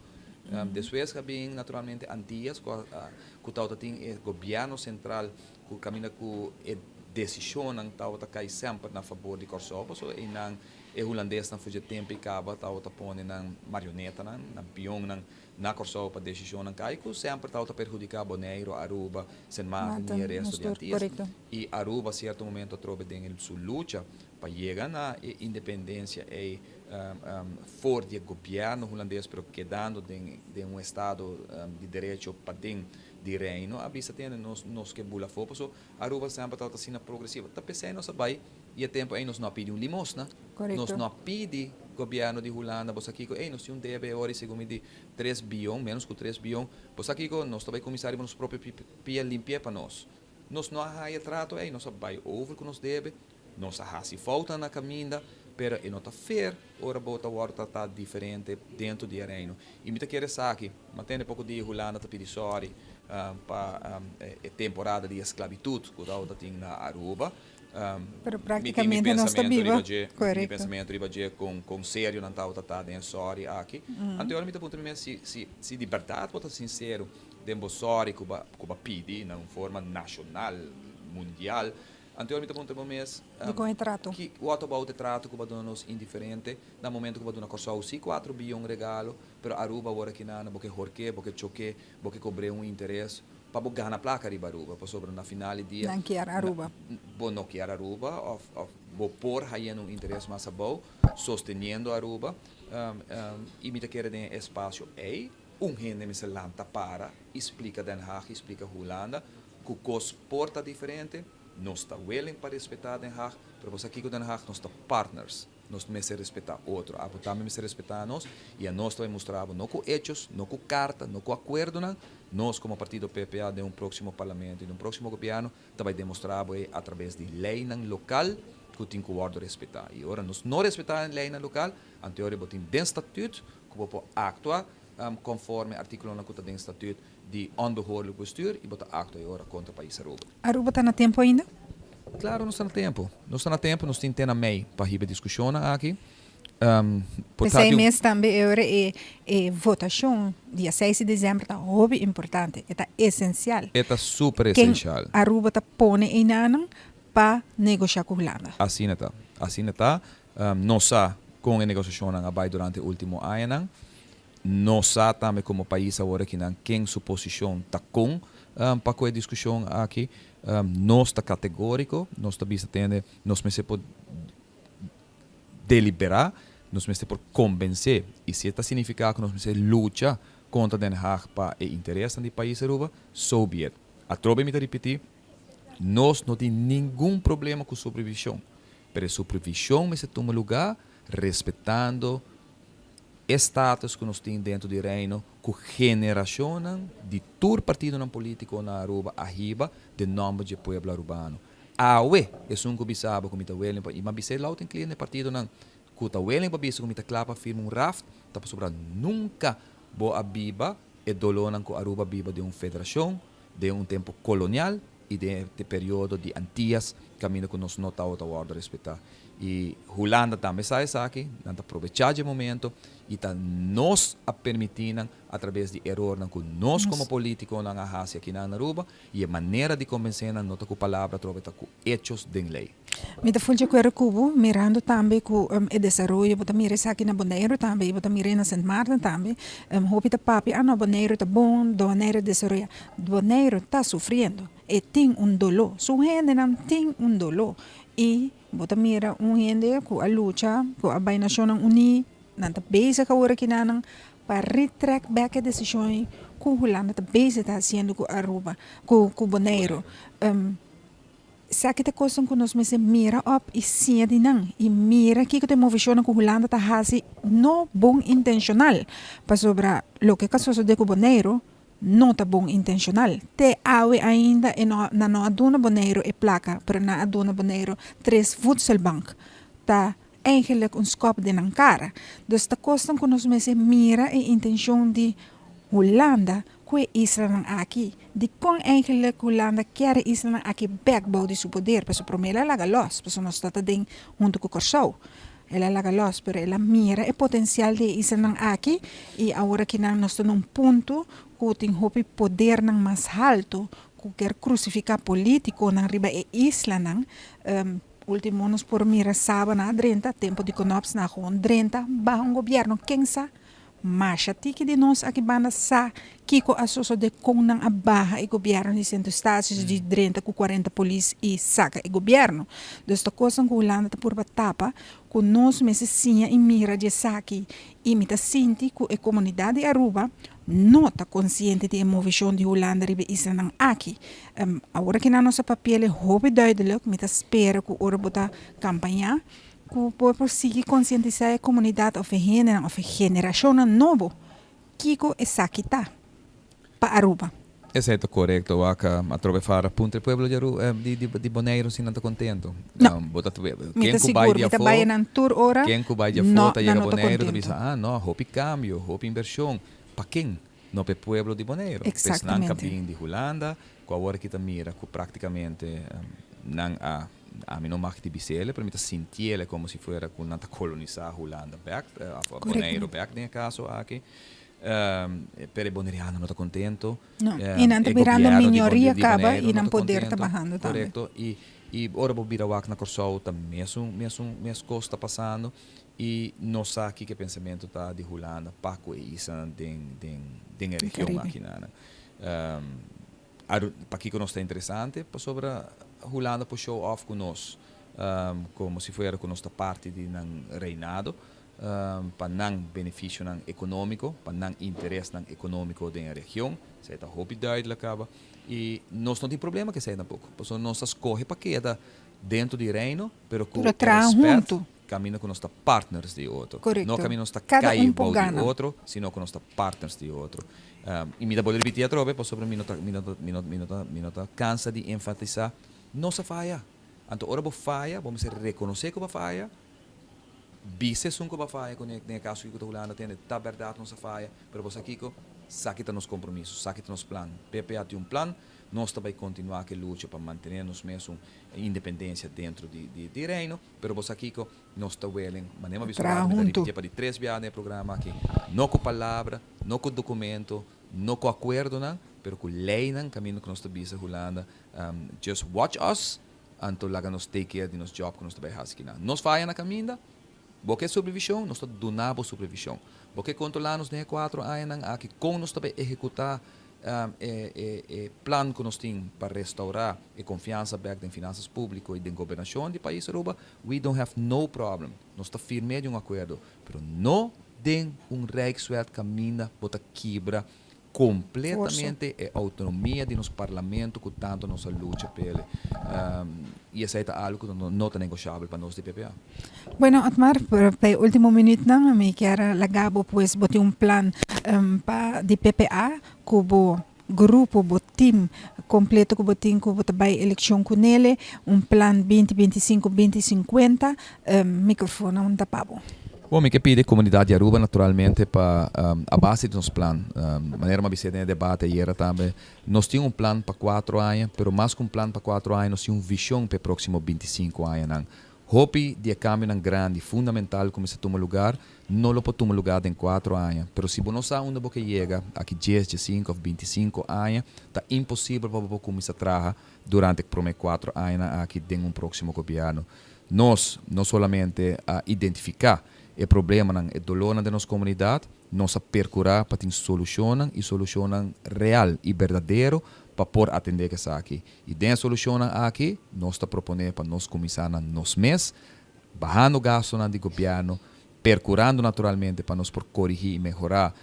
Despues a bin naturalmente Antillas ku a ku tabata tin e gobièrnu sentral ku kaminda ku e desishonnan tabata kai semper na fabor di Kòrsou pasobra einan e hulandesnan for dje tempu i kaba tabata pone nan marionetanan, nan pionnan na Kòrsou pa desishonnan kai ku semper tabata perhudiká Boneiru, Aruba, Sint Maarten i e resto di Antillas. I Aruba sierto momento atrobe den su lucha pa yega na e independensia ei for di e gobièrnu hulandes pero kedando den den un estado di derecho paden di Reino a bisa tende nos nos ke bula afó paso Aruba semper tabata asina progresivo ta p'esei nos a bai i e tempu ei nos no a pidi un limosna nos no a pidi gobièrnu di Hulanda bo sa kiko ei nos tin un debe ora i segun mi di tres bion menos ku tres bion bo sa kiko nos ta bai kuminsá riba nos propio pia limpi'é pa nos nos no a haya trato ei nos a bai over ku nos debe. Nos a hasi foutnan na kaminda, pero e no ta fair ora bo ta wòrdu tratá diferente dentro di e Reino. I mi ta kere esaki, mi a tende poko dia Hulanda ta pidi sòri pa e temporada di esklabitut ku tabata tin na Aruba. Pero práktikamente nos ta biba. Mi tin mi pensamentu riba dje kon serio nan tabata ta den e sòri aki. Anto ora mi ta puntra mi mes si si di bèrdat bo ta sinsero den bo sòri ku bo a pidi na un forma nashonal, mundial. Anto mi ta puntra bo mes, Dikon e trato? Ki, what about e trato ku bo a duna nos indiferente na momento ku bo a duna Kòrsou sí kuatro biyon regalo, pero Aruba awor aki nan bo ke hork'é, bo ke chok'é, bo ke kobr'é un interes pa bo gana plaka riba Aruba, pasobra na final di dia Nan kier Aruba. bo no kier Aruba òf òf bo por haña un interes mas abou sosteniendo Aruba i mi ta kere den e espasio ei un hende mester lanta para i splika Den Haag i splika Hulanda Ku kos por ta diferente, nos ta willing pa respetá Den Haag, pero bo sa kiko Den Haag, nos ta partners, nos mester respetá otro, abo tambe mester respetá nos i anos ta bai mustra abo no ku hechos, no ku karta, no ku akuerdonan, nos komo partido PPA den un próksimo parlamento i den un próksimo gobièrnu ta bai demostrá abo ei atrabes di leinan lokal ku tin ku wòrdu respetá i ora nos no respetá e leinan lokal, anteori bo tin den statüt ku bo por aktua konforme artíkulonan ku ta den statüt. Di onbehoorlijk bestuur y bo ta actua e ora contra pais Aruba. Aruba ta na tempo ainda? Claro nos ta na tempo. Nos ta na tempo, nos tin te na mei pa hiba e discusionnan aki. Por ta P'esei di un. mes tambe e ora e e votacion dia seis di december ta hopi importante, e ta esencial. E ta super esencial. Ken Aruba ta pone einanan pa negosha cu Hulanda. Asina ta. Asina ta. Nos sa con e negociacionnan a bay durante e ultimo añanan. Nos sa tambe komo pais awor akinan ken su posishon ta kon pa ku e diskushon aki. Nos ta kategóriko, nos ta bisa tende nos mester por deliberá, nos mester por kombensé i si e ta signifiká ku nos mester lucha kontra Den Haag pa e interesnan di pais Aruba, so be it. Atrobe mi ta ripití, nos no tin ningun problema ku supervishon, pero e supervishon mester tuma lugá respetando. E status ku nos tin dentro di Reino, ku generashonnan di tur partidonan polítiko na Aruba a hiba den nòmber dje pueblo arubano. Awe, esun ku bisa bo ku mi ta willing pa, i m'a bis'é loud and clear na e partidonan ku ta willing pa bisa ku mi ta kla pa firma un raft, ta pasobra nunka bo a biba e dolónan ku Aruba a biba den un federashon, den un tempu kolonial i den e periodo di Antias kaminda ku nos no tabata wòrdu respetá. I Hulanda tambe sa esaki, nan ta probechá dje momento i ta nos a permití nan atrabes di erornan ku nos komo polítikonan a hasi akinan na Aruba i e manera di kombensé nan no ta ku palabra atrobe ta ku echos den lei. Mi ta ful djakuerdo ku bo, mirando tambe ku e desaroyo, bo ta mira esaki na Boneiru tambe i bo ta mir'é na Sint Maarten tambe. Hopi ta papia, ah no, Boneiru ta bon, Boneiru a desaroyá. Boneiru ta sufriendo, e tin un doló, su hendenan tin un doló. I bo ta mira un hende ku a lucha, ku a bai Nashonnan Uní, nan ta bezig awor aki nan pa retrek bek e desishon ei ku Hulanda ta bezig ta hasiendo ku Aruba, ku Boneiru. Esaki ta kosnan ku nos mester mira op i siña di nan i mira kiko ta e movishonnan ku Hulanda ta hasi no bon intenshonal, pasobra loke ka sosodé ku Boneiru no ta bon intenshonal. Te awe ainda e no nan no a duna Boneiru e plaka, pero nan a duna Boneiru tres voedselbank. Ta eigenlijk un skòp den nan kara. Dus ta kosnan ku nos mester mira e intenshon di Hulanda ku e islanan aki. Dikon eigenlijk Hulanda kier e islanan aki bèk bou di su poder? Pasobra promé el a laga lòs, pasobra nos ta ta den huntu ku Kòrsou. El a laga lòs, pero el a mira e potensial di e islanan aki i awor akinan nos ta na un punto ku tin hopi podernan mas haltu ku kier krusifiká polítikonan riba e islanan. Ultimo nos por mira Saba na a drenta, tempo di Knops na gewoon drenta baha un gobierno, ken sa? Masha tiki di nos aki banda sa kiko a sosode kon nan a baha e gobierno di Sint Eustatius di drenta ku 40 polis i saka e gobierno. Dus ta kosnan ku Hulanda ta purba tapa ku nos mester siña i mira di esaki i mi ta sinti ku e komunidat di Aruba no ta konsiente di e movishon di Hulanda riba e islanan aki. Awor aki nan nos a papia el e hopi duidelijk, mi ta spera ku ora bo ta kampañá ku bo por sigui konsientisá e komunidat òf e hendenan òf e generashonnan nobo kiko esaki ta pa Aruba. Esei ta korekto, wak atrobe fara puntra e pueblo di Aruba di Boneiru si nan ta kontento. No, Bo ta mi ken ta ku bai sigur, di mi ta afó, bai nan tur ora, ken ku bai di afó no, ta nan yega no ta Boneiru ta kontento. bisa ah no, hopi kambio, hopi invershon, pa ken? No pa e pueblo di Boneiru. P'esnan ka Exactamente. bin di Hulanda, ku awor aki ta mira ku praktikamente nan a, ami no mag di bis'el, pero mi ta sintiel komo si fuera ku nan ta kolonisá Hulanda bèk, òf Boneiru bèk den e kaso aki. Pero e boneriano no ta kontento. No, i nan ta E birando gobièrnu di minoria di kaba Boneiru i no nan ta poder ta kontento. bahando tambe. Korekto. I ora bo bira wak na Kòrsou ta mesun mesun mes kos ta pasando. I nos sa kiko e pensamentu ta di Hulanda pa ku e islanan den den den e region Caribe. aki nan. Aru pakiko nos ta interesante? Pasobra Hulanda por show off ku nos komo si fuera ku nos ta parti di nan reinado pa nan benefisionan ekonómiko, pa nan interesnan ekonómiko den e region. Esei ta hopi duidelijk kaba. I nos no tin problema ku esei tampoko, pasobra nos ta skohe pa keda dentro di Reino, pero ku Pero traha respet. huntu. Kaminda ku nos ta partners di otro. Korekto. No kaminda nos ta Kada kai un por bou di gana. otro, sino ku nos ta partners di otro. I mi ta bolbe ripití atrobe pasobra mi no ta, mi no ta, mi no, mi no ta, mi no ta kansa di enfatisá, nos a faya. Anto ora bo faya, bo mester rekonosé ku bo a faya, bisa esun ku bo a faya kuné, den e kaso ku ta Hulanda tende, ta bèrdat nos a faya, pero bo sa kiko? Saki ta nos kompromiso, saki ta nos plan. PPA tin un plan, nos ta bai kontinuá ku e lucha pa mantené nos mesun independensia dentro di, di, di Reino. Pero bo sa kiko? Nos ta welen, manera mi a bisa un Traha rato, mi ta huntu. ripitié pa di tres biaha den e programa aki, no ku palabra, no ku dokumento, no ku akuerdonan, pero ku leinan kaminda ku nos ta bisa Hulanda, just watch us, anto laga nos take care di nos job ku nos ta bai hasi kinan. Nos faya na kaminda, bo ke supervishon, nos ta duna bo supervishon. Bo ke kontrolá nos den e kuatro añanan aki kon nos ta bai ehekutá E plan ku nos tin pa restaurá e konfiansa bèk den finansas públiko i den gobernashon di pais Aruba, we don't have no problem. Nos ta firm'é di un akuerdo, pero no den un Rijkswet kaminda bo ta kibra Completamente e autonomia di nos Parlamento cu tanto nos a lucha p'ele. Y esey ta algo cu no ta negociabel pa nos di PPA. Bueno Otmar, pa e ultimo minuutnan mi kier laga bo pues bo tin un plan pa di PPA cu bo grupo, bo team completo cu bo tin cu bo ta bay eleccion cu nele, un plan binti 25, 2050, microfoon ta pa bo. Bon, mi ke pidi comunidad di Aruba naturalmente pa a base di nos plan, manera mi a bisa den e debate ayera tambe, nos tin un plan pa 4 aña, pero mas cu un plan pa 4 aña, nos tin un vision pa e proximo 25 añanan. Hopi di e cambionan grandi, fundamental cu mester tuma lugar, no lo por tuma lugar den 4 aña. Pero si bo no sa unda bo ke yega, aki 10, 15 of 25 aña, ta imposibel pa bo cuminsa traha durante e prome 4 aña aki den un proximo gobierno. Nos no solamente a identifica e problemanan, e dolornan di nos comunidad, nos a percura pa tin solucionnan y solucionnan real y berdadero pa por atende cu esaki. Y den solucionnan aki, nos ta propone pa nos cuminsa na nos mes, bahando gastonan di gobierno, percurando naturalmente pa nos por corigi y mehora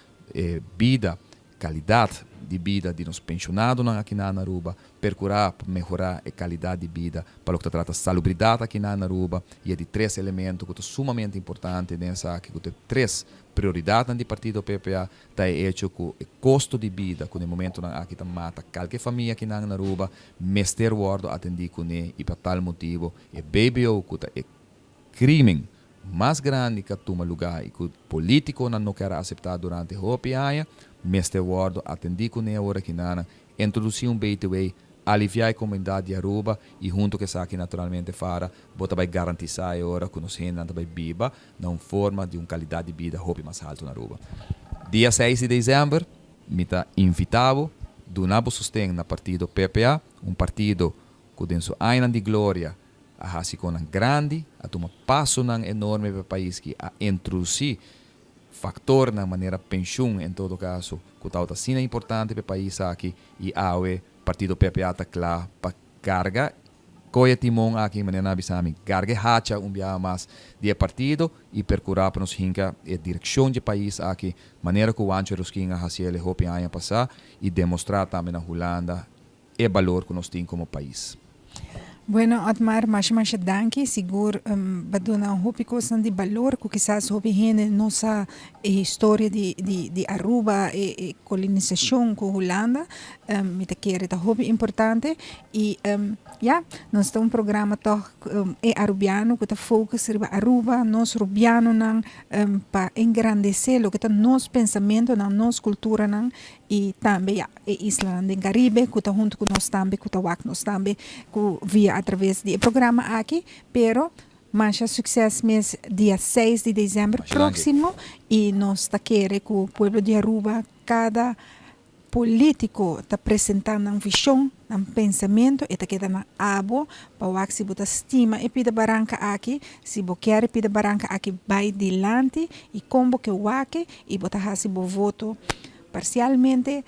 bida, calidad di bida di nos pensionadonan aki na Aruba, percura pa mehora e calidad di bida pa loke ta trata salubridad aki na Aruba, y e di tres elemento cu ta sumamente importante den esaki, cu ta tres prioridad di partido PPA, ta e hecho cu e costo di bida cu na momentonan aki ta mata cualkier famia aki na Aruba, mester wordo atendi cune, y pa tal motibo e BBO, cu ta e crimen mas grandi cu a tuma lugar y cu politiconan no kier acepta durante hopi aña, mester wordo atendi cune awor aki nan, introduci un BTW, alivia e comunidad di Aruba y hunto cu esaki naturalmente fara, bo ta bay garantisa e ora cu nos hende ta bay biba na un forma di un calidad di bida hopi mas halto na Aruba. Dia 6 di december, mi ta invita bo, duna bo sosten na partido PPA, un partido cu den su añanan di gloria a haci cosnan grandi, a tuma pasonan enorme pa e pais cu a introduci factornan manera pensioen en todo caso, cu ta asina importante pa e pais aki, y awe partido PPA ta cla pa carga coy e timon aki, manera nan a bisa mi, carga hacha un biaha mas di e partido y percura pa nos hinca e direccion di e pais aki, manera cu Juancho Rosquin a haci hopi aña pasa y demostra tambe na Hulanda e balor cu nos tin como pais. Bueno, Otmar, masha masha danki. Sigur, bo a duna hopi cos di balor, cu kisas hopi hende no sa e historia di Aruba, e colonisacion cu Hulanda. Mi ta kere ta hopi importante. Y ja, nos tin un programa toch e Arubiano, cu ta focus riba Aruba, nos Rubianonan, pa engrandece loke ta nos pensamentonan, nos culturanan, y tambe ja, e islanan den Caribe, cu ta hunto cu nos tambe, cu ta wak nos tambe, cu via a traves di e programa aki, pero masha succes mes dia 6 di december Masha danki. Proximo y nos ta kere cu pueblo di Aruba, cada politico ta presenta nan vision, nan pensamento, e ta keda na abo, pa wak si bo ta stima e pida baranca aki, si bo kier pida baranca aki bay dilanti y con bo ke wak e y bo ta haci bo voto parcialmente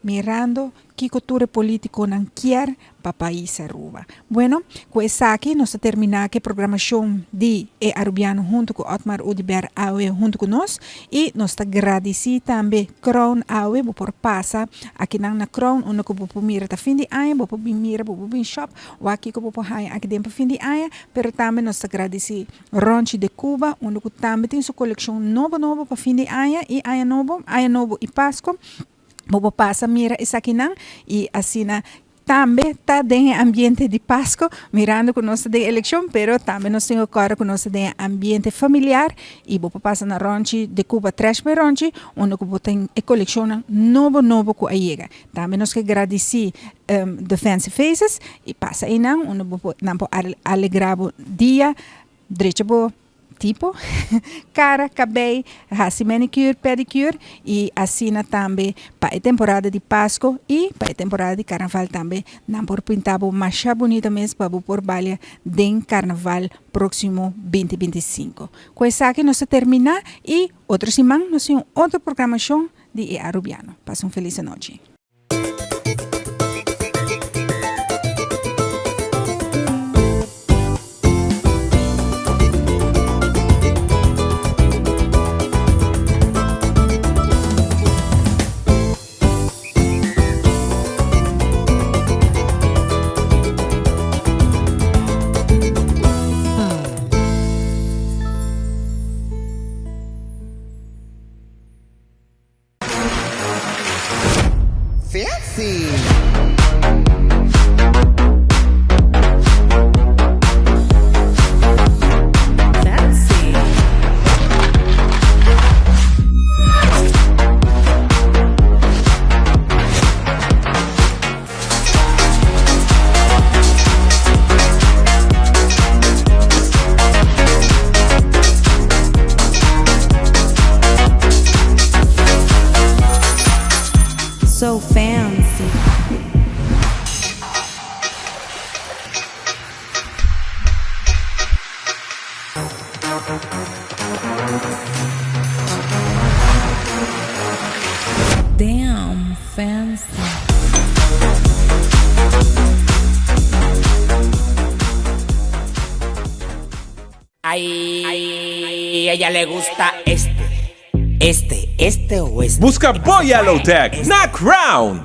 mirando kico tur e politiconan kier pa pais Aruba. Bueno, cu esaki nos ta termina cu e programacion di e Arubiano hunto cu Otmar Oduber awe hunto cu nos y nos ta gradici tambe Crown. Awe bo por pasa aki nan na Crown, unda cu bo por mira ta fin di aña, bo por bin mira, bo por bin shop, wak kico bo por haya aki den pa fin di aña, pero tambe nos ta gradici Ronchi de Cuba, unda cu tambe tin su coleccion nobo nobo pa fin di aña y aña nobo y Pasco. Bo por pasa mira esakinan y asina tambe ta den e ambiente di Pasco, mirando cu nos ta den eleccion, pero tambe nos tin cu corda cu nos ta den e ambiente familiar y bo por pasa na Ronchi de Cuba Trash by Ronchi, unda cu bo tin e coleccionnan nobo nobo cu a yega. Tambe nos ke gradici The Fancy Faces y pasa einan, unda bo por, nan por alegra bo dia, drecha bo tipo, cara, cabey, haci manicure, pedicure y asina tambe pa e temporada di Pasco y pa e temporada di Carnaval tambe nan por pinta bo masha bunita mes pa bo por balia den Carnaval proximo 2025. Cu esaki nos ta termina y otro siman nos tin un otro programacion di e Arubiano. Pasa un feliz anochi. Fancy! Fancy. So fancy. Damn fancy. Ay, a ella le gusta este, este, este o este. Busca bo Yellow Tag na Crown!